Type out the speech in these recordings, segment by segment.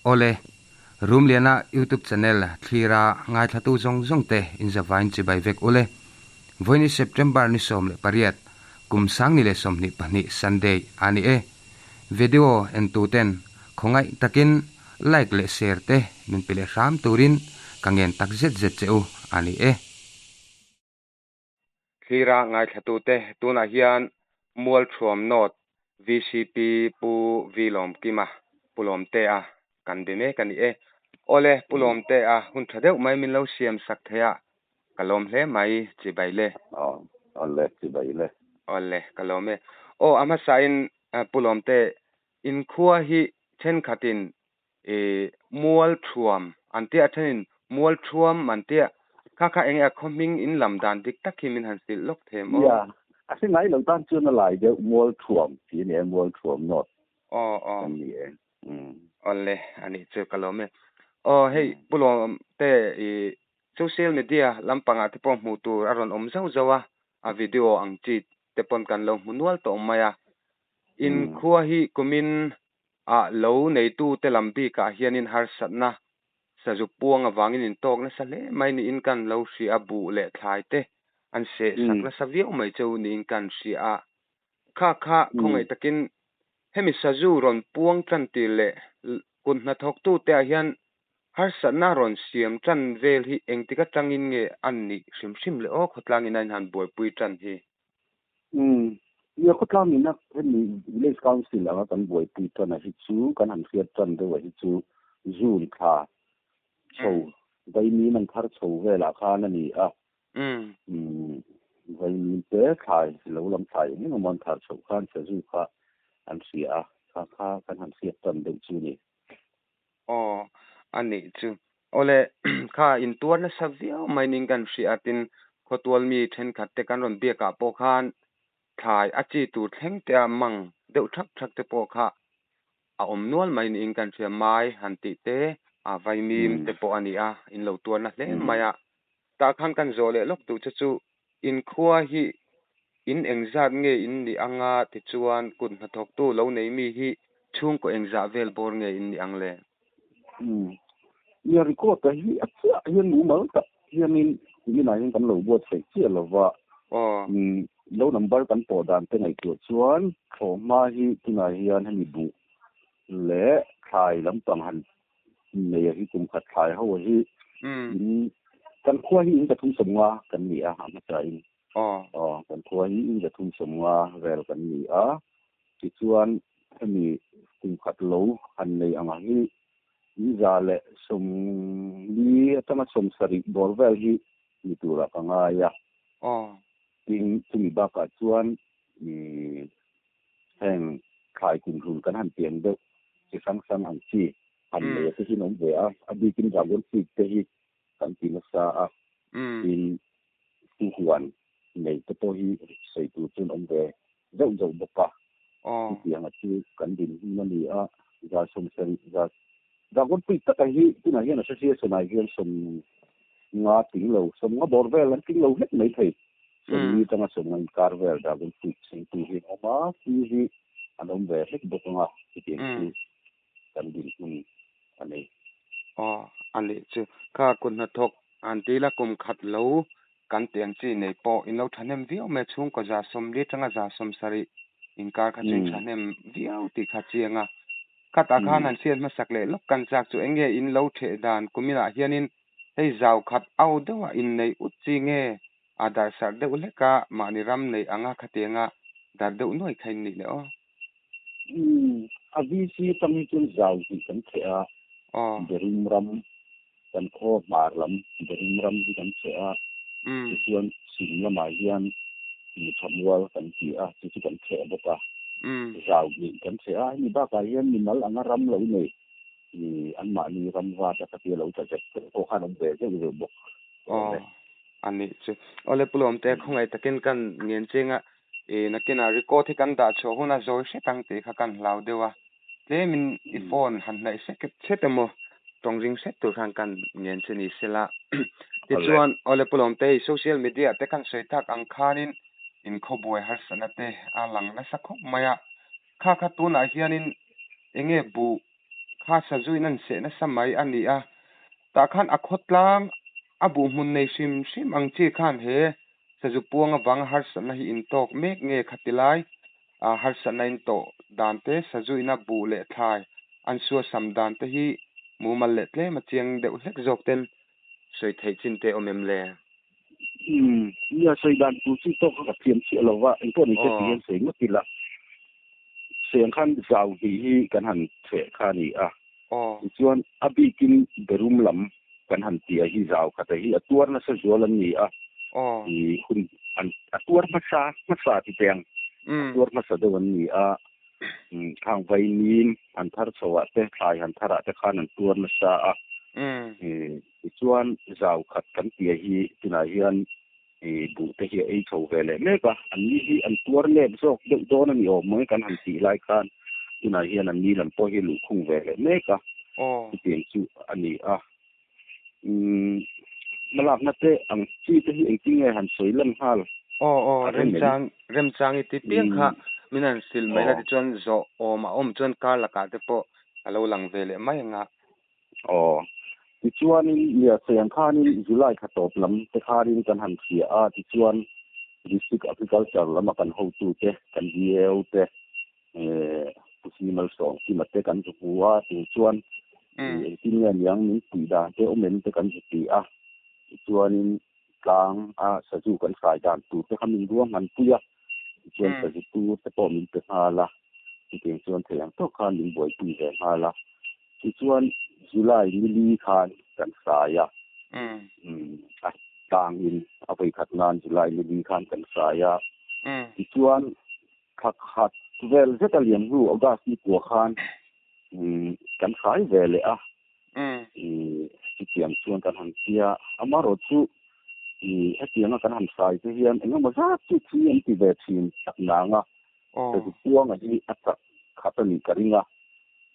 Awle, Rumliana YouTube channel thlira ngaithlatu zawng zawng te inzavain chibai vek ule. Vawiini September ni 18, kum 2022 Sunday a ni e. Video entu ten khawngaih takin like leh share te min pe leh hram turin ka ngen tak zet zet che u a ni e. Thlira ngaithlatute tunah hian Mualthuam North VCP Pu Vi Lawmkima, Pu Lawmtea kan be mek a ni e. Awle, Pu Lawmtea, hun tha deuh mai min lo siam sak thei a, ka lawm hle mai, chibai le. Aw, awle, chibai le. Awle, ka lawm e. Aw, a hmasain Pu Lawmte, inkhua hi thenkhatin I Mualthuam an tia a thenin Mualthuam an tia kha kha enge a khaw hming in lam dan dik tak hi min han hrilh lawk thei em aw? Nia, a hre ngai lo tan chuan a lai deuh Mualthuam tih a ni e, Mualthuam North Aw aw. kan ni e. Umm. Awle, a nih chu ka lawm e. Aw hei Pu Lawm te i social media lampangah te pawh hmuh tur a rawn awm zauh zauh a, a video ang chi te pawn kan lo hmu nual tawh mai a. Inkhua hi kumin Ah lo neitute lam bikah hianin harsatna sazu puang avangin intawk nasa hle mai niin kan lo hria a, buh leh thlai te an seh sak nasa viau mai cheu niin kan hria a. Kha kha khawngaih takin hemi sazu rawn puang tan tir leh kut hnathawktute ah hian harsatna rawn siam tan vel hi engtik atangin nge an nih hrim hrim le aw khawtlangin a inhan buaipui tan hi? Umm, nia khawtlang ina hemi Village Council anga kan buaipui tan a hi chu kan han hriat tan deuh a hi chu June thla chho Vaimim an thar chho velah khan a ni a. Umm, Vaimim te thlai lo lam thlai eng eng emaw an thar chhoh khan sazu kha an hria a, kha kha kan han hriat tan deuh chu a ni. Aw, a nih chu. Awle, kha intuar nasa viau mai ning kan hria a, tin khawtual mi thenkhat te kan rawn biakah pawh khan thlai a chi tur thleng te a mang deuh thak thak te pawh kha a awm nual mai niin kan hria. Mai han tih te, a vaimim te pawh a ni a, in lo tuar na hle mai a. Tah khan kan zawh leh lawk duh che chu inkhua hi in engzat nge in nih anga tichuan kut hnathawktu lo nei mi hi chhungkaw engzah vel bawr nge in nih ang le? Umm. Nia record a hi a chiah hian mumal tak hianin kuminah hian kan lo buatsaih chiah lova. Aw. Umm lo number kan pawh dan te ngaihtuah chuan thlawhhma hi tunah hian hemi buh leh thlai lampang han Nei a hi kum khat thlai ho a hi in kan khua hi in 350 kan ni a a hmasa in aw kan khua hi in 350 vel kan ni a tichuan hemi kum khat lo han nei anga hi in 140 atanga 70 bawr vel hi ni turah ka ngai a tin chumi bakah chuan Heng thlai kumhlun kan han pian deuh chi hrang hrang ang chi han nei a te hi an awm ve a, a bikin dragon fruit te hi kan ti nasa a, tin huan nei te pawh hi sawi tur chu an awm ve zauh zauh bawk a, chutiang a chu kan dinhmun a ni a, 170 za dragon fruit taka hi tunah hian association ah hian 50 tling lo, 50 bawr vel an tling lo hlek mai thei. 40 atanga 50 inkar vel dragon fruit chhingtu hi an awm a, chi hi an awm ve hlek bawk ang a, chutiang chu kan dinhmun a nei. Aw, a nih chu. Kha kut hnathawk han ti ila kum khat lo kan tih ang chi nei pawh in lo thahnem viau mai a, chhungkaw 140 atanga 70 inkar kha chu in thahnem viau tih kha chiang a. Khatah khan han hriat hmasak leh lawk kan chak chu eng nge in lo theh dan kuminah hianin Hei zau khat au deuha inneih ut chi nge a dar sarh deuh hlek a, mahni ram neih anga khatianga dar deuh nuai kha in nih leh aw. Umm, a VC atang hi chuan zau tih kan cheh a, Berim ram, kan khaw hmar lam Berim ram hi kan cheh a, tichuan chhim lamah hian Muthamual kan ti a, chu chu kan cheh bawk a, zau hnih kan cheh a, hemi bakah hian mimal anga ram lo nei I anmahni ram vat a khatia lo tla zet zet pawh khan awm ve zeuh zeuh bawk awm e. Aw, a nih chu. Awle Pu Lawmte, khawngaih takin kan ngen chenga i nakinah record hi kan dah chhuah huna zawi hret ang tih kha kan hlau deuh a. Tlemin i phone han hnaih sek hret emaw tawng ring hret tur khan kan ngen che ni sela. Tichuan, awle Pu Lawmte, i social media te kan sawi tak ang khanin inkhawbuai harsatna te a lang nasa khawp mai a. Kha kha tunah hianin enge buh Kha sazu in an seh nasa mai a ni a, tah khan a khawtlang a buh hmun nei hrim hrim ang chi khan he sazu puang avanga harsatna hi in tawk mek nge khati lai a harsatna in tawh dan te sazu ina buh leh thlai an suasam dan te hi mumal leh tlem a chiang deuh hlek zawk ten sawi theih chin te awm em le? Umm nia sawi dan tur chi tawk kha ka thiam chiah lo va, engpawh ni se ti hian sawi ngawt ila. Seng khan zau hnih hi kan han chheh kha a ni a, tichuan a bikin berum lam kan han tia hi zau khata hi a tuar nasa zual an ni a, i hun an a tuar hmasa hmasa ti teh ang, a tuar hmasa deuh an ni a, khang vaimim han thar chho ah te thlai han thar ah te khan an tuar nasa a, tichuan zau khat kan tia hi tunah hian I buh te hi a ei chho ve leh mek a, an ni hi an tuar lep zawk deuh dawn a ni awm mai kan han tih lai khan tunah hian an ni lam pawh hi luhkhung ve leh mek a, chutiang chu a ni a. Umm hmalakna te ang chi te hi engtin nge han sawi lan nghal Aw aw a rem em? Remchang remchang i ti piang kha min han hrilh mai la tichuan zawh awm a awm chuan kar lakah te pawh a lo lang ve leh mai ang a. Aw. Tichuanin Liasei ang khanin July thla tawp lam te khanin kan han hria a, tichuan District Agriculture lama kan hotute, kan DAO te, Pu Si Malsawm Kima te kan zu hmu a, chung chuan engtin nge niang min puih dan te awm em te kan zu ti a, tichuanin tlang a sazu kan hrai dan tur te kha min ruahman pui a, tichuan sazu tur te pawh min pe nghal a, chutiang chuan thei ang tawk khan min buaipui ve nghal a. Tichuan July nili khan kan hrai a, a tlangin a vawikhat nan July nili khan kan hrai a. Tichuan thla khat vel zet a liam hnu August ni kua khan kan hrai ve leh a. Chutiang chuan kan han tia, amaherawh chu hetianga kan han hrai te hian engemaw zat chu thi an ti ve thin tak nang a. Sazupuanga hi a chak khat a nih ka ring a,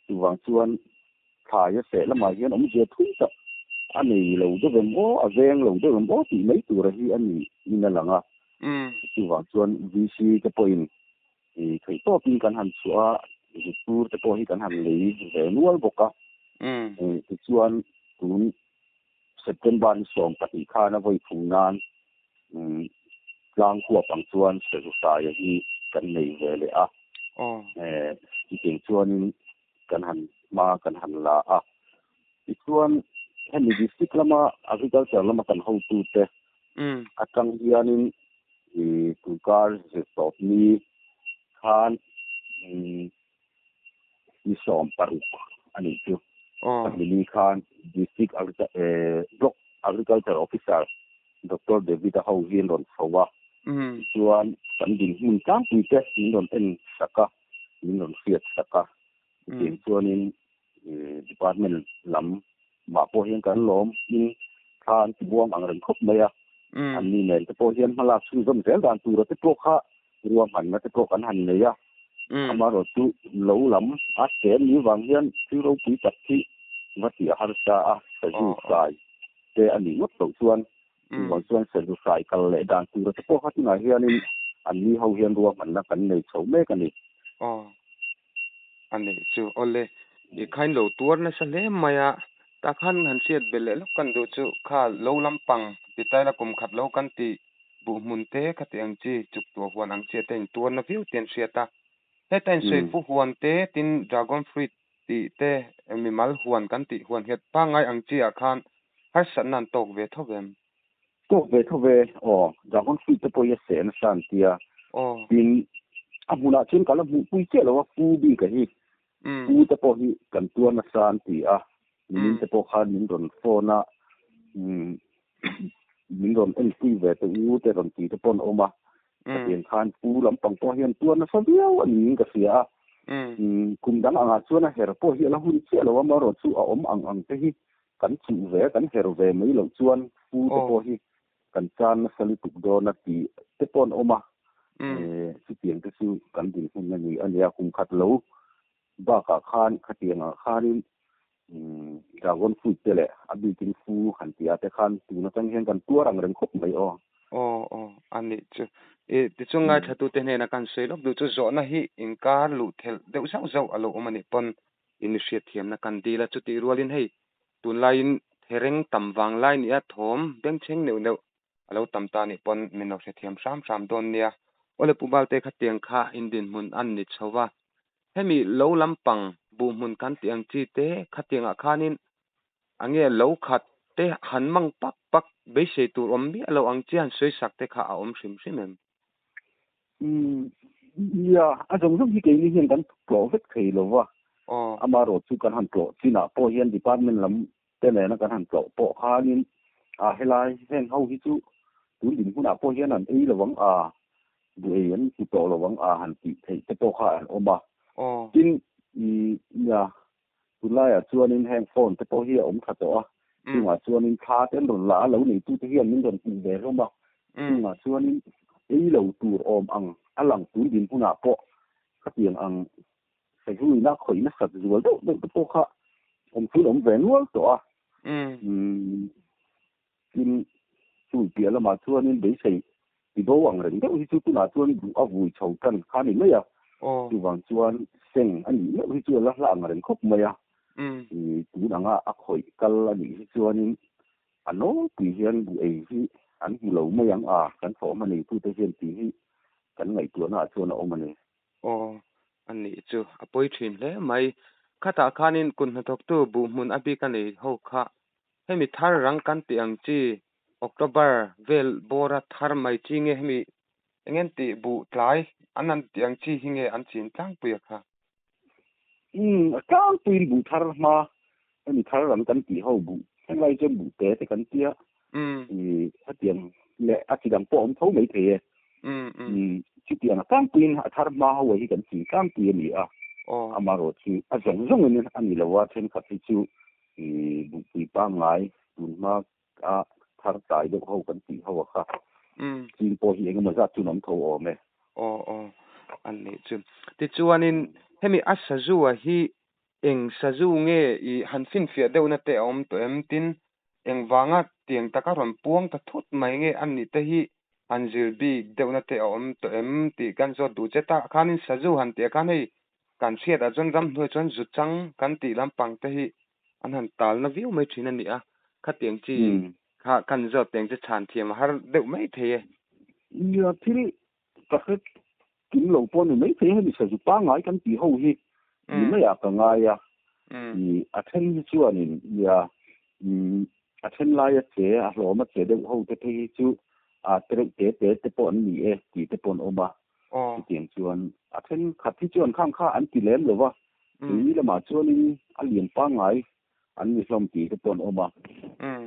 chuvang chuan thlai a seh lamah hian awmzia thui tak a nei lo deuh em aw, a veng lo deuh em aw tih mai tura hi a ni in a lang a. Chuvang chuan VC te pawhin theihtawpin kan han chhuah a, zirtur te pawh hi kan han lei ve nual bawk a. Tichuan tun September ni 12 khan a vawi phung nan tlang huap ang chuan Sazusaia hi kan nei ve leh a. Chutiang chuanin kan han hma kan han la a. Tichuan hemi district lama agriculture lama kan hotute atang hianin tunkar zirtawp ni khan ni 16 a nih chu. Pahnih khan District Block Agriculture Officer Doctor David a ho hi an rawn chho a, tichuan kan dinhmun tlangpui te min rawn en sak a, min rawn hriat sak a. Chutiang chuanin Department lam mah pawh hian kan lawm in thla an ti buang ang reng khawp mai a. An ni nen te pawh hian hmalak chhunzawm zel dan tura te pawh kha ruahmanna te pawh kan han nei a. Amaherawh chu lo lam a chen ni vang hian thil ropui tak hi va tih a harsa a, sazu hrai te a nih ngawt loh chuan chuvang chuan sazu hrai kal leh dan tura te pawh kha tunah hianin an ni ho hian ruahmanna kan nei chho mek a ni. Aw, a nih chu. Awle, i khain lo tuar nasa hle mai a, tah khan han hriat belh leh lawk kan duh chu kha lo lampang ti taila kum khat lo kan tih Buh hmun te khati ang chi chuk tuah huan ang chi ate in tuar na viau te an hriat a. Heta in sawi fu huan te tin dragon fruit tih te mimal huan kan tih huan nghet pangngai ang chi ah khan harsatna an tawk ve tho vem. Tawk ve tho ve aw, dragon fruit te pawh hi a seh nasa an tia. Tin a hmunah chuan ka la hmuhpui chiah lo a fu bik a hi. Fu te pawh hi kan tuar nasa an ti a, nimin te pawh khan min rawn phone a, min rawn enpui ve te u te rawn ti te pawh an awm a, hetiang khan pu lampang pawh hian tuar nasa viau a niin ka hria a, kum dang angah chuan a her pawh hi a la hun chiah lo a, amaherawh chu a awm ang ang te hi kan chuh ve kan her ve mai loh chuan pu te pawh hi kan chan nasa lutuk dawn a tih te pawh an awm a, chutiang te chu kan dinhmun a ni a nia, kum khat lo bakah khan khatiangah khanin Dragon fruit te leh a bikin fu han tih ah te khan tun atang hian kan tuar ang reng khawp mai aw. Aw aw a nih chu. I tichuan ngaithlatute hnena kan sawi lawk duh chu zawhna hi inkar luh thelh deuh zauh zauh a lo awm a nih pawn. In hriatthiamna kan dil a, chutih rualin hei tunlaiin thereng tam vanglai nia thawm bengchheng neuh neuh a lo tam ta nih pawn min lo hrethiam hram hram dawn nia. Awle Pu Balte khatiang kha in dinhmun an ni chho va, hemi lo lampang buhhmun kan tih ang chi te khatiangah khanin a nge lo khat te han mang pak pak beisei tur awm miah lo ang chi han sawisak te kha a awm hrim hrim em? Umm, nia, a zawng zawng hi keini hian kan tlawh vek thei lo va, amaherawh chu kan han tlawh chinah pawh hian department lam te nena kan han tlawh pawh khanin a helai heng ho hi chu tun dinhmunah pawh hian an ei lo ang a, duh ei an hmu tawh lo ang a han tih theih te pawh kha an awm a. Tin, nia, tunlaiah chuanin heng phone te pawh hi a awm tha tawh a, chungah chuanin thla te an rawn la a, lo neitute hian min rawn hmuh ve hlawm a, chungah chuanin ei lo tur awm ang a lang tun dinhmunah pawh khatiang ang Sazuina khawih nasat zual deuh deuh te pawh kha awm thil awm ve nual tawh a. Tin, chumi piah lamah chuanin beisei ti bo ang reng deuh hi chu tunah chuan duh a vui chho tan kha a ni mai a. Chuvang chuan seng a nih meuh hi chu a la hla ang reng khawp mai a. Tun anga a khawih kal a nih hi chuanin a nawlpui hian buh ei hi an hmu lo mai ang a, kan thawhhma neitute hian tih hi kan ngaihtuahnaah chuan a awm a ni. Aw, a nih chu a pawi thin hle mai. Khatah khanin kut hnathawktu buh hmun a bik a nei ho kha. Hemi thar rang kan tih ang chi October vel bawra thar mai chi nge hemi eng en tih buh tlai an han tih ang chi hi nge an chin tlangpui a kha? Umm, a tlangpuiin buh thar hma hemi thar rang kan tih ho buh henglai chuan buh te te kan tia. Ih, hetiang leh a chi dang pawh a awm tho mai thei e. Umm, chutiang a tlangpuiin a thar hma ho hi kan chin tlangpui a ni a. Amaherawh chu a zawng zawngin a ni lo a, thenkhat hi chu ih buhpui pangngai tun hma a thar tlai deuh ho kan tih ho a kha. Chin pawh hi engemaw zat chuan awm tho awm e. Aw aw, a nih chu. Tichuanin hemi a sazu-a hi Eng sazu nge i han finfiah deuhna te a awm tawh em? Tin, engvanga tiang taka rawn puang ta thut mai nge a nih te hi han zir bik deuhna te a awm tawh em tih kan zawt duh che. Tah khanin sazu han tih ah khan hei kan hriat ah chuan ramhnuai chuan zu chang kan tih lampang te hi an han talna viau mai thin a ni a, khatiang chi kha kan zawt tiang chu chhan thiam a har deuh mai thei e. Nia, thil Ka hre kim lo pawh a ni mai thei, hemi sazu pangngai kan tih ho hi ni maiah ka ngai a, ih a then hi chuanin nia a then laia che a hlawma che deuh ho te phei hi chu a te reuh te te te pawh an ni e tih te pawh an awm a, chutiang chuan a then khat hi chuan khang kha an ti lem lo va, tui lamah chuanin a lian pangngai an ni hlawm tih te pawh an awm a.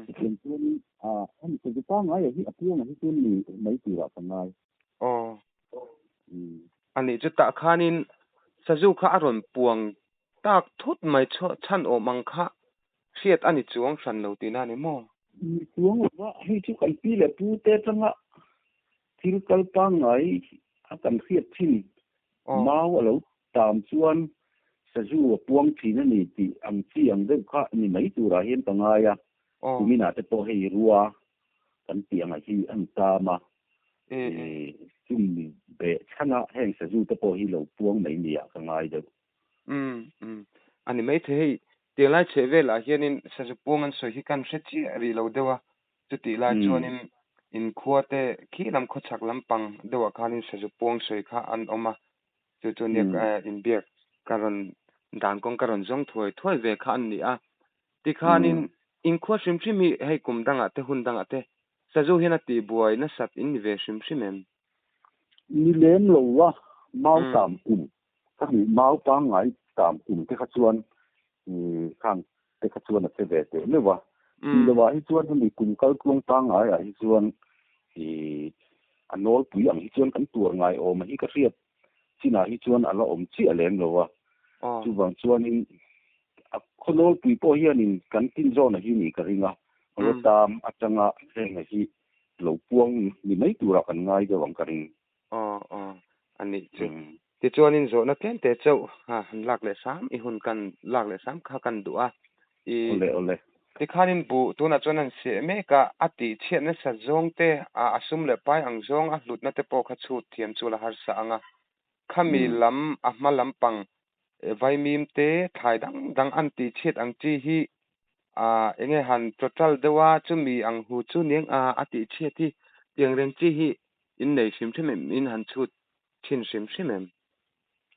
Chutiang chuanin hemi sazu pangngai hi a piangah hi chuan ni mai turah ka ngai. Aw. A nih chu tah khanin sazu kha a rawn puang tak thut mai chhan awm ang kha hriat a ni chuang hran lo tihna a ni maw? Ni chuang lo va, hei chu kan pi leh pu te atanga thil kal pangngai a kan hriat thin mau a lo tam chuan sazu a puang thin a ni tih ang chi ang deuh kha ni mai turah hian ka ngai a, kuminah te pawh hei rua kan tih angah hi a ni tam a, chumi beh chhana heng sazu te pawh hi lo puang mai niah ka ngai deuh. Umm umm a ni maithei hei tiang lai chheh velah hianin sazu puang an sawi hi kan hre chiah rih lo deuh a, chutih lai chuanin inkhua te khi lam khawchhak lampang deuhah khanin sazu puang sawi kha an awm a, Chu chu nia inbiak ka rawn dan kawng ka rawn zawng thuai thuai ve kha an ni a. Tikhanin inkhua hrim hrim hi hei kum dangah te hun dangah te sazu hian a tihbuai nasat in ni ve hrim hrim em? Ni lem lo a, mau tam kum ka hmuh mau pangngai tam kum te kha chuan khang te kha chuan a che ve teh meuh a. Tih lovah hi chuan hemi kum kaltluang pangngaiah hi chuan a nawlpui ang hi chuan kan tuar ngai awm a hi ka hriat chinah hi chuan a la awm chiah lem lo a. Chuvang chuanin a khaw nawlpui pawh hianin kan tin zawn a hi nih ka ring a, Rotam atanga heng a hi lo puang ni mai turah kan ngai deuh ang ka ring. Aw aw a nih chu. Tichuanin zawhna tlem te chauh han lak leh sam i hun kan lak leh sam kha kan duh a. I Awle awle. Tikhanin buh tunah chuan an seh mek a, a tih chhiat nasat zawng te, a sum leh pai ang zawng a hlutna te pawh kha chhut thiam chu la harsa ang a. Khami lam a hma lampang Vaimim te thlai dang dang an tih chhiat ang chi hi ah enge han total deuh a chumi ang hu chu niang a a tih chhiat hi tiang reng chi hi in nei hrim hrim em in han chhut thin hrim hrim em?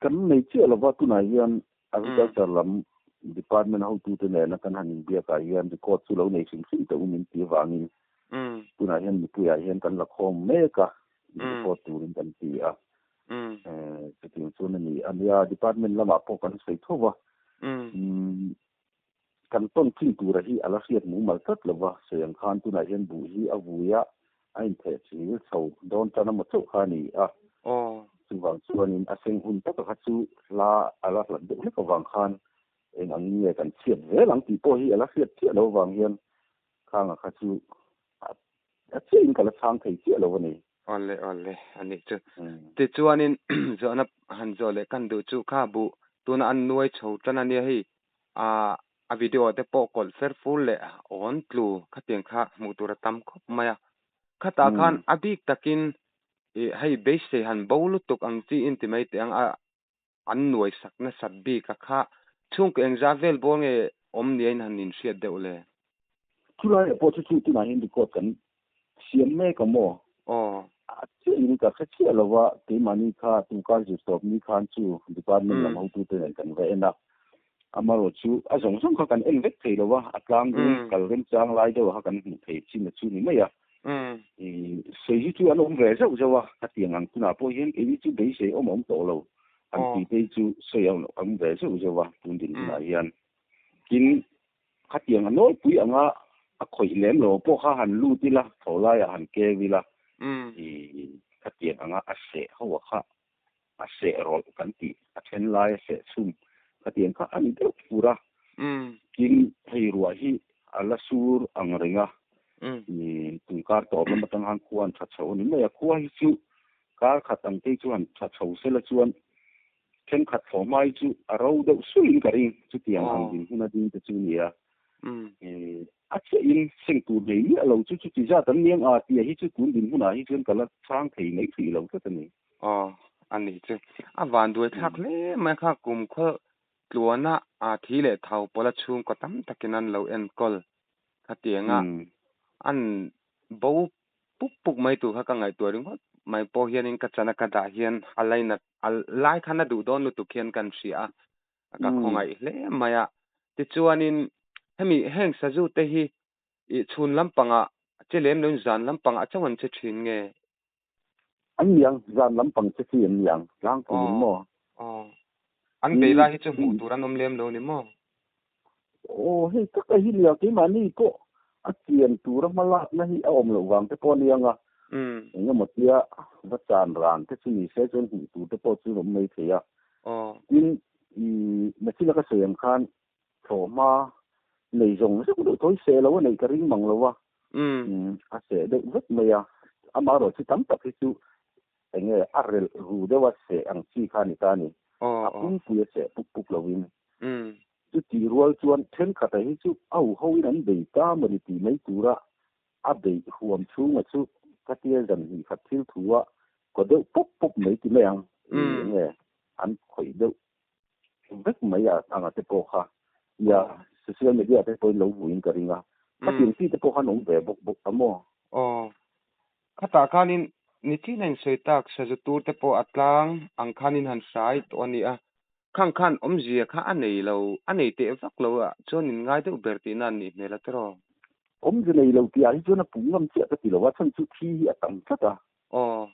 Kan nei chiah lova tunah hian Agriculture lam department hotute nena kan han inbiakah hian record chu lo nei hrim hrim teh u min ti avangin tunah hian mipuiah hian kan la khawm mek a, report turin kan ti a. Chutiang chuan a ni a nia, department lamah pawh kan sawi tho va, kan tawn chin tura hi a la hriat mumal tlat lo va, sawi ang khan tunah hian buh hi a vui a, a intheh thil chho dawn tan emaw chauh kha a ni a. Chuvang chuanin a seng hun taka kha chu hla a la hlat deuh hlek avang khan eng angin nge kan chhiat zel ang tih pawh hi a la hriat chiah lo avang hian khanga kha chu a chiahin ka la chhang thei chiah lo a ni. Awle awle a nih chu. Tichuanin zawhna han zawh leh kan duh chu kha buh tuna an nuai chho tan a nia hei a video te pawh kawlh fer fur leh awn tlu khatiang kha hmuh tur a tam khawp mai a. Khatah khan a bik takin ih hei beisei han bo lutuk ang chi in ti mai teh ang a an nuai sak nasat bik a kha chhungkaw engzah vel bawr nge awm nia in han inhriat deuh le? Chulaiah pawh chu chu tunah hian record kan siam mek a maw? Aw. A chiah in ka hre chiah lo va, keimahni kha tumkar zir tawp ni khan chu department lam hotute nen kan va en a, amaherawh chu a zawng zawng kha kan en vek thei lo va, a tlangdung kal remchang lai deuh kha kan hmuh thei chin a chu ni mai a. Sawi hi chu an awm ve zauh zauh a, hetiang ang tunah pawh hian keini chu beisei awm a awm tawh lo, an tih te hi chu sawi a awm ve zauh zauh a tun din hunah hian. Tin, khatiang a nawlpui anga a khawih lem lo pawh kha han lut ila, tho laiah han keu ila, khatiang anga a seh ho a kha a seh rawlh kan tih, a then lai a seh chhum khatiang kha a ni deuh fur a. Tin, hei ruah hi a la sur ang reng a, tun kar tawp lam atang khan khua an tha chho a ni mai a, khua hi chu kar khat ang te chu han tha chho sela chuan thenkhat thlawh hma hi chu a ro deuh suiin ka ring, chutiang ang dinhmun a ding te chu nia. A chiahin seng tur nei miah lo chu chuti zat an niang a tia hi chu tun dinhmunah hi chuan ka la chhang thei mai hrih lo tlat a ni. Aw, a nih chu. A van duai thlak hle mai kha kum khaw tluana a thi leh thau pawla chhungkaw tam takin an lo enkawl khatianga an bo puk puk mai tur kha ka ngaihtuah ringawt mai pawh hianin ka chana ka dah hian a lainat a lai khan a duh dawn lutuk hian kan hria a. Ka khawngaih hle mai a. Tichuanin hemi heng sazu te hi ih chhun lampangah che lem loin zan lampangah chauh an che thin nge? An niang, zan lampang che chi an niang tlangpuiin maw? Aw. An bei lai hi chu hmuh tur an awm lem lo ni maw? Aw, hei taka hi nia keimahni pawh a chian tura hma lakna hi a awm loh vang te pawh a niang a. Eng emaw tia va chan ran te chu ni se chuan hmuh tur te pawh chu an awm mai thei a. Tin, nachina ka sawi ang khan thlawhhma nei zawng zawng deuh thawi seh lo a neih ka ring mang lo a. A seh deuh vek mai a. Amaherawh chu tam tak hi chu eng nge a relh ru deuh a seh ang chi kha a ni ta a ni. A pumpui a seh puk puk lovin. Chutih rual chuan thenkhatah hi chu a huhoin an bei ta maw ni tih mai tura a beih huam chhunga chu ka tia zan hnih khat thil thu a kaw deuh pawp pawp mai ti mai ang. Eng nge an khawih deuh vek mai a anga te pawh kha nia social media te pawhin lo hmuhin ka ring a. Khatiang chi te pawh khan awm ve bawk bawk a maw? Aw. Khatah khanin nichina insawi tak sazu tur te pawh a tlang ang khanin han hrai tawh a ni a. Khang khan awmzia kha a nei lo, a nei teh vak lo a, chuan in ngai deuh ber tihna an nih hmel a tiraw? Awmzia nei lo tih ah hi chuan a pum ngam chiah ka ti lo a, chhan chu thi hi a tam tlat a. Aw.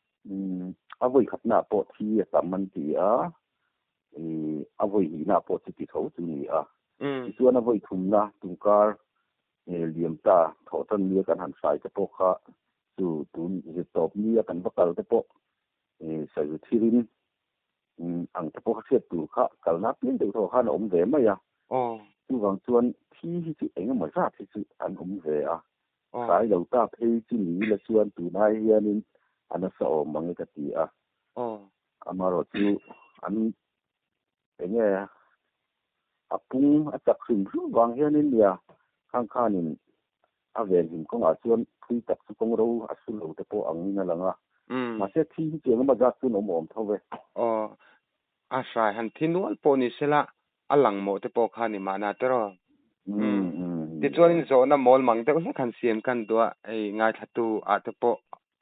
A vawi khatna ah pawh thi a tam an ti a, a vawi hnihna ah pawh chuti tho chu ni a. Tichuan a vawi thumna tungkar liam ta thawh tan nia kan han hrai te pawh kha chu tun zirtawp nia kan va kal te pawh sazu thirin ang te pawh kha hriat tur kha kalna piang deuh tawh khan a awm ve mai a. Chuvang chuan thi hi chu eng emaw zat hi chu an awm ve a. Hrai lo ta phei chu ni la chuan tunai hianin a nasa awm mang e ka ti a. Amaherawh chu an eng nge a pung a chak hrim hrim vang hianin nia khang khanin a venhim kawngah chuan thui tak chu kawng ro a su lo te pawh angin a lang a. Mahse thi hi chu engemaw zat chuan awm awm tho ve. Aw. A hrai han thi nual pawh ni sela a lang mawh te pawh kha ni mahna tiraw. Mm mm Tichuanin zawhna mawl mang deuh hlek han siam kan duh a, hei ngaithlatu ah te pawh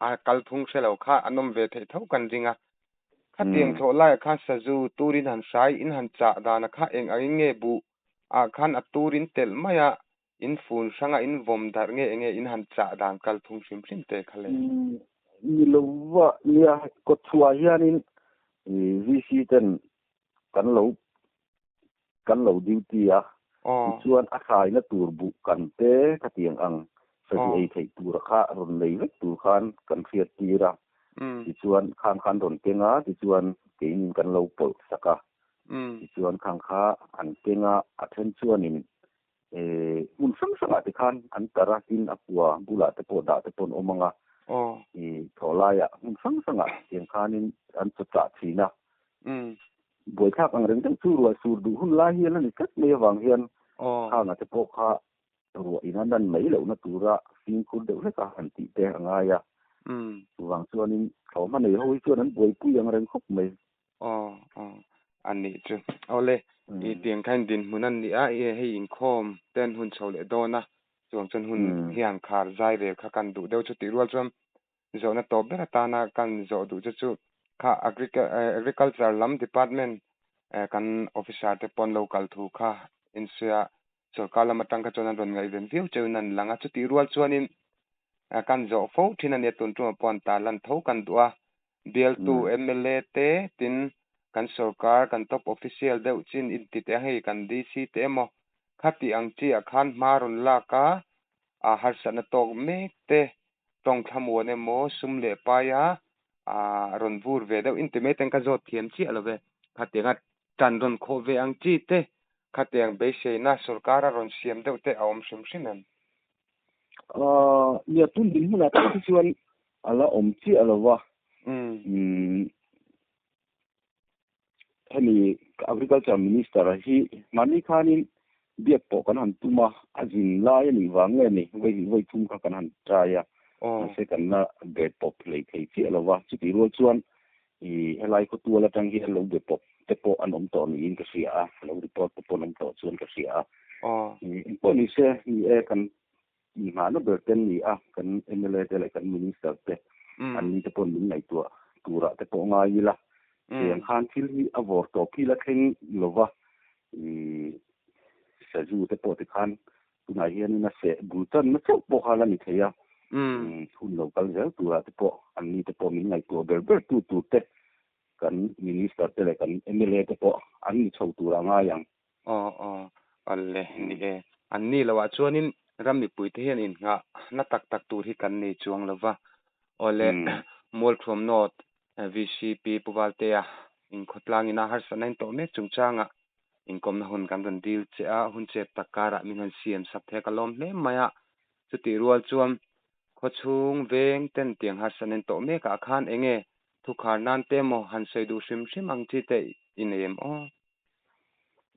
a kalphung hre lo kha an awm ve theih tho kan ring a. Khatiang thlawh laiah khan sazu turin han hrai in han chah dana kha eng angin nge buh ah khan a turin telh mai a, in fun hranga in vawm darh nge enge in han chah dan kalphung hrim hrim te kha le. Ni lova nia kawtchhuah hianin VC ten kan lo kan lo duty a, tichuan a thlaina tur buh kan te khatiang ang sazu ei theih tura kha rawn nei vek tur khan kan hriat tir a, tichuan khang khan rawn keng a, tichuan keinin kan lo pawlh sak a, tichuan khang kha an keng a, a then chuanin hmun hrang hrangah te khan an tar a, tin a kua bulah te pawh dah te pawh an awm ang a, thaw laiah hmun hrang hrangah tiang khanin an chawchah thin a. Buaithlak ang reng deuh chu ruah sur duh hun lai hian a ni tlat mai avang hian khanga te pawh kha ruah in a nan mai lohna tura fimkhur deuh hlek a han tih te a ngai a. Chuvang chuanin thlawhhma nei ho hi chuan an buaipui ang reng khawp mai. Aw aw a nih chu. Awle i tiang kha in dinhmun a ni a, i hei inkhawm te an hun chho leh dawn a, chuvang chuan hun hian khar zai rel kha kan duh deuh chu tih rual chuan zawhna tawp ber atana kan zawh duh che chu kha agriculture lam department kan officer te pawn lo kal thu kha insuia sorkar lam atang kha chuan an rawn ngaihven viau cheuin an lang a, chutih rual chuanin kan zawh fo thin a nia tun tumah pawh an tarlan tho kan duh a, bialtu mla te tin kan sorkar kan top official deuh chin inti teh ang hei kan DC te emaw khatih ang chi ah khan hma rawn lak a, a harsatna tawk mek te tawng thlamuan emaw sum leh paia rawn vur ve deuh inti mai ten ka zawt thiam chiah lo ve. Khatianga tan rawn khawh ve ang chi te, khatiang beiseina sorkara rawn siam deuh te a awm hrim hrim em? Nia tun din hmunah tak hi chuan a la awm chiah lo va. Hemi Agriculture Minister hi mahni khanin biak pawh kan han tum a, a zin lai a nih vang nge ni, vawi hnih vawi thum kha kan han try a, mahse kan la be pawp hlei thei chiah lo va, chutih rual chuan i helai khawtual atang hian lo be pawp te pawh an awm tawh niin ka hria a, lo report te pawh an awm tawh chuan ka hria a. Engpawh ni se, ni e kan inghahna ber te an ni a, kan mla te leh kan minister te an ni te pawh min ngaihtuah turah te pawh ngai ila, tiang khan thil hi a vawr tawp hi la thleng lova, i sazu te pawh tikhan tunah hianin a seh bul tanna chauh pawh kha la ni thei a, hun lo kal zel turah te pawh an ni te pawh min ngaihtuah ber ber tu tur te kan minister te leh kan mla te pawh an ni chho turah ngai ang. Aw aw awle ni e. An ni loh ah chuanin ram mipui te hian inngah na tak tak tur hi kan nei chuang lo va. Awle Mualthuam North VCP Pu Valtea inkhawtlang ina harsatna in tawh mek chungchangah inkawmna hun kan rawn dil che a, hun chep tak karah min han siam sak thei a ka lawm hle mai a. Chutih rual chuan khawchhung veng ten tiang harsatna in tawh mek ah khan enge thukhar nan te emaw han sawi duh hrim hrim ang chi te i nei em aw?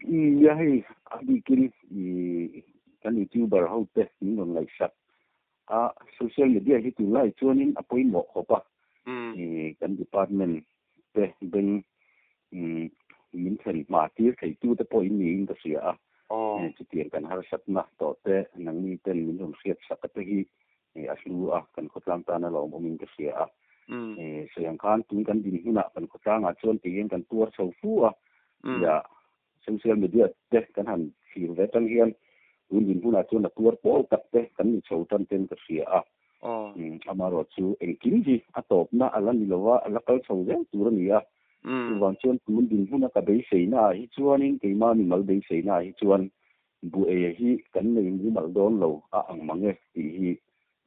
Nia hei a bikin i kan youtuber ho te min rawn ngaihsak a, social media hi tunlai chuanin a pawimawh khawp a, i kan department te beng min thlen hma tir theitu te pawh in niin ka hria a, chutiang kan harsatna tawh te nangni ten min rawn hriatsak te hi a hlu a, kan khawtlang tan a lawm awmin ka hria a. Sawi ang khan tun kan din hunah kan khawtlangah chuan ti hian kan tuar chho fu a, tia social media te kan han thlir ve atang hian tun din hunah chuan a tuar pawl tak te kan ni chho tan ten ka hria a. Amaherawh chu engkim hi a tawpna a la ni lo a, a la kal chho zel tur a ni a. Chuvang chuan tun din huna ka beiseina ah hi chuanin keimah mimal beiseina ah hi chuan Buaia hi kan nei mumal dawn lo a ang mang e tih hi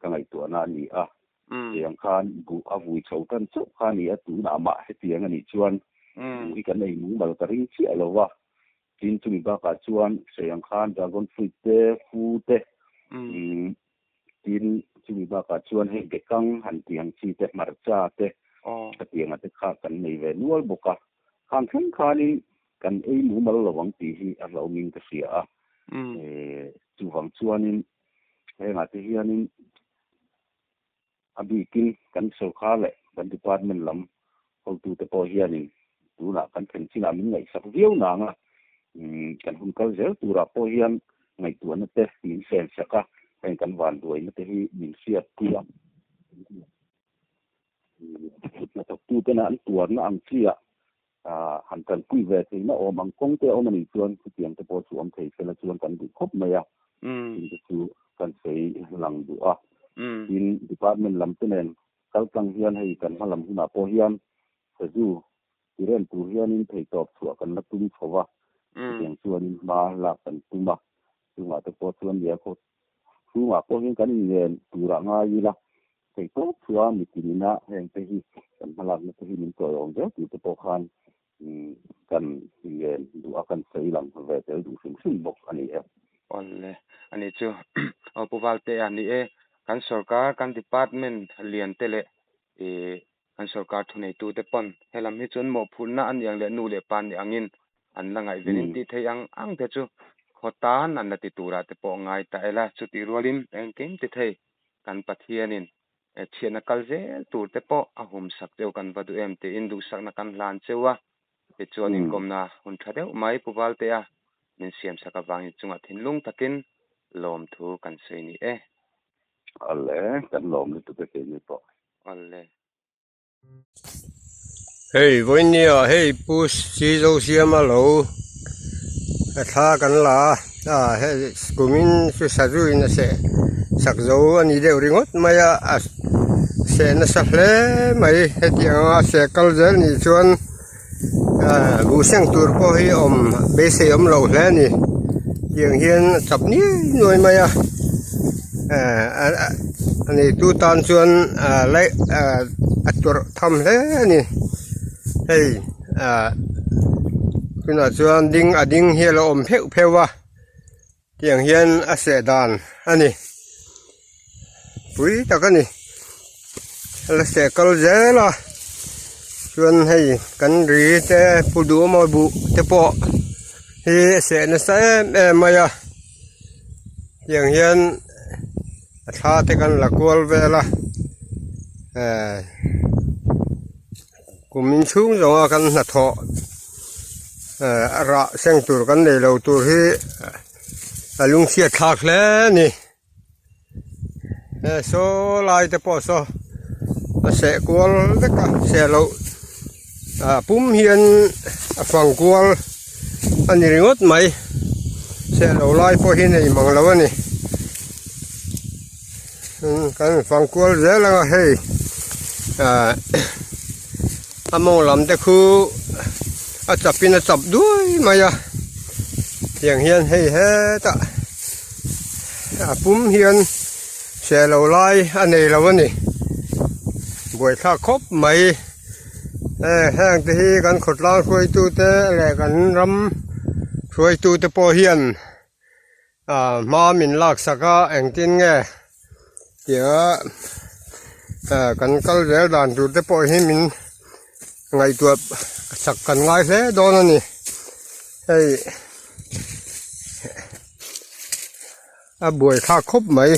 ka ngaihtuahna a ni a. Tiang khan buh a vui chho tan chauh kha a ni a, tunah mah hetiang a nih chuan buh hi kan ei mumal ka ring chiah lo a. Tin chumi bakah chuan sawi ang khan dragon fruit te, fu te, tin chumi bakah chuan hei bekang han tih ang chi te, hmarcha te, khatianga te kha kan nei ve nual bawk a. Khang thleng khanin kan ei mumal lo ang tih hi a hlauhawmin ka hria a. Chuvang chuanin hengah te hianin a bikin kan sorkar leh kan department lam hotute pawh hianin Tunah kan thlen chinah min ngaihsak viau nang a, kan hun kal zel turah pawh hian ngaihtuahna te min sensak a, heng kan vanduaina te hi min hriatpui a. Kut hnathawktutena an tuarna ang chi-ah han tanpui ve theihna awm ang kawng te a awm a nih chuan chutiang te pawh chu awm thei sela chuan kan duh khawp mai a, tin te chu kan sawi lang duh a. Tin, department lam te nen kal tlang hian hei kan hma lam hunah pawh hian sazu ti rem tur hianin theihtawp chhuah kan la tum chho va, chutiang chuanin hma lak kan tum a, chungah te pawh chuan nia khaw chhungah pawh hian kan inngen turah ngai ila theihtawp chhuah mitin ina heng te hi kan hmalakna te hi min tawiawm zel tur te pawh khan kan ngen duh a, kan sawi lang ve tel duh hrim hrim bawk a ni e. Awle, ani chu aw Pu Valtea ni e, kan sorkar kan department lian te leh ih Kan sorkar thuneitute pawn helam hi chuan mawhphurhna a nih ang leh nu leh pa nih angin an la ngaihvenin tih theih ang ang te chu khaw tan an la ti turah te pawh ngai ta ila. Chutih rualin engkim ti thei kan Pathianin chhiatna kal zel tur te pawh a humsak cheu kan va duh em tiin duhsakna kan hlan cheu a. Tichuan inkawmna hun tha deuh mai Pu Valtea min siamsak avangin chungah thinlung takin lawmthu kan sawi ni e. Awle, kan lawm lutuk e keini pawh. Awle. Hei vawinia hei Pu Sizo Siama lo a thla kan la a, a hei kumin chu sazu in a seh sak zo a ni deuh ringawt mai a, a seh nasa hle mai hetiang anga a seh kal zel nih chuan buh seng tur pawh hi awm beisei awm lo hle a ni tiang hian a chap niai nuai mai a a neitu tan chuan laih a tawrh tham hle a ni hei tunah chuan ding a ding hi a lo awm pheuh pheuh a. Tiang hian a seh dan a ni. Pui tak a ni. A la seh kal zel a. Chuan hei kan ri te pu duh maw buh te pawh hi a seh nasa em em mai a. Tiang hian a thla te kan la kual vel a. Ehh kum inchhung zawnga kan hnathawh a rah seng tur kan nei lo tur hi a lungchhiat thlak hle a ni he saw lai te pawh saw a seh kual vek a seh loh a pum hian a fang kual a ni ringawt mai seh loh lai pawh hi nei mang lo a ni kan fang kual zel ang a hei ah a mawng lam te khu a chap in a chap duai mai a tiang hian hei hetah a pum hian seh lo lai a nei lo a ni buaithlak khawp mai heng te hi kan khawtlang hruaitu te leh kan ram hruaitu te pawh hian. Ah hma min lak sak a engtin nge tia ah kan kal zel dan tur te pawh hi min ngaihtuah sak kan ngai hle dawn a ni hei a buai thlak khawp mai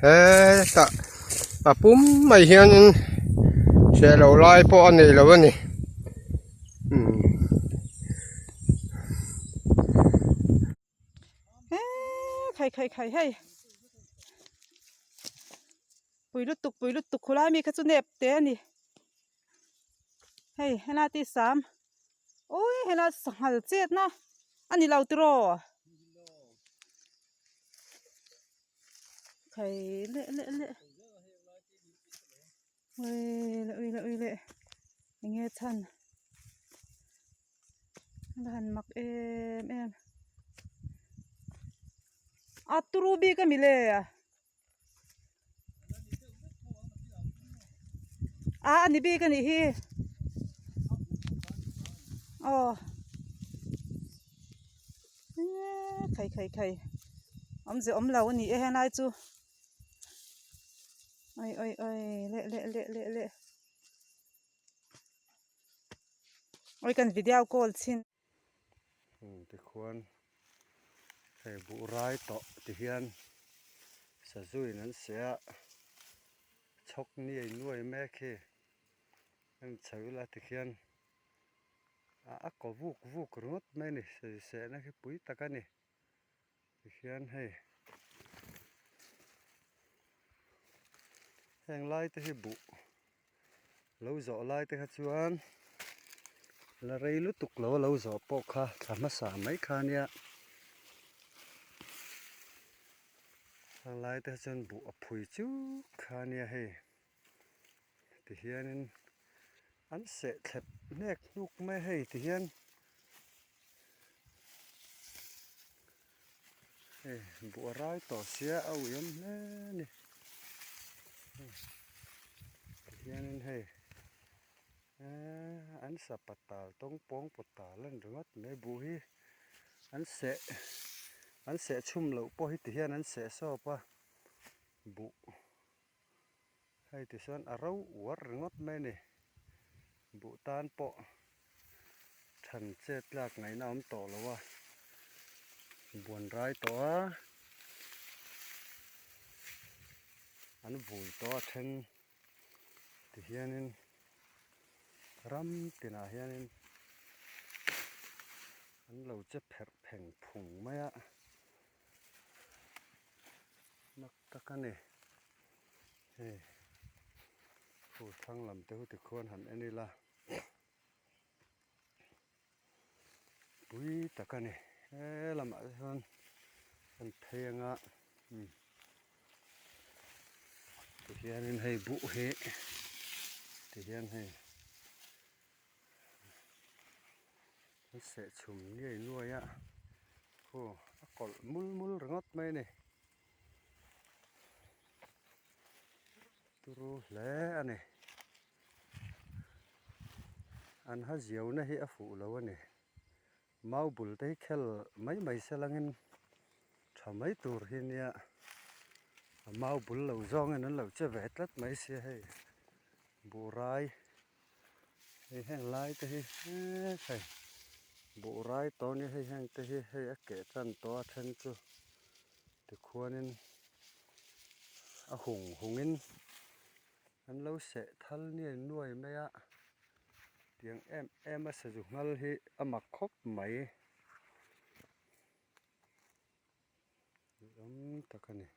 hetah a pum mai hianin hreh lo lai pawh a nei lo a ni. Khai khai khai hei pui lutuk pui lutuk khulai mi kha chu nep te a ni hei helai te sam ui helai sanghal chet na a ni lo tiraw khai leh leh leh. Ui leh ui leh ui leh eng nge chhan a han mak em em a turu bik a mi le a a ni bik a nih hi aw khai khai khai awmze awm lo a ni e helai chu. Oi oi oi leh leh leh leh leh oi kan video call chhin. Tikhuan hei buh rai tawh ti hian sazu in an seh a chhawk niai nuai mek hi. En chho ila tikhian a kaw vuk vuk ringawt mai a ni sazu sehna khi pui tak a ni tikhian hei heng lai te hi buh lo zawh lai te kha chuan la rei lutuk lo a lo zawh pawh kha thla hmasa mai kha ania heng lai te chuan buh a phui chuk kha ania hei. Tihianin an seh thlep hnek hnuk mai a hei tihian hei buh a rai tawh sia a uiawm hle a ni tihianin hei eee an sa patal tawng pawng patal a ni ringawt mai buh hi an seh an seh chhum loh pawh hi tihian an seh sawp a buh. Hei tichuan a ro uar ringawt mai a ni. Buh tan pawh than chet tlak ngaihna a awm tawh lo a, buan rai tawh a, an vui tawh a then tihianin ram tinah hianin an lo che pherh pheng phung mai a. Nak tak a ni. Hei fur thlang lam te hu tikhuan han en ila pui tak a ni. He lamah te chuan kan phei anga umm tihianin hei buh hi tihian hei an seh chhum ngei nuai a khu a kawlh mul mul ringawt mai a ni. Turu hle a ni. An ha ziauna hi a fuh lo a ni. Mau bul te hi khel mai mai se langin tha mai tur hi nia. A mau bul lo zawngin an lo che ve tlat mai sia hei. Buhrai hei heng lai te hi hei buhrai tawh nia hei heng te hi hei a keh tan tawh a then chu tikhuanin a hung hungin an lo seh thal nuai nuai mai a tiang em em a sazu nghal hi a mak khawp mai duhawm tak a ni.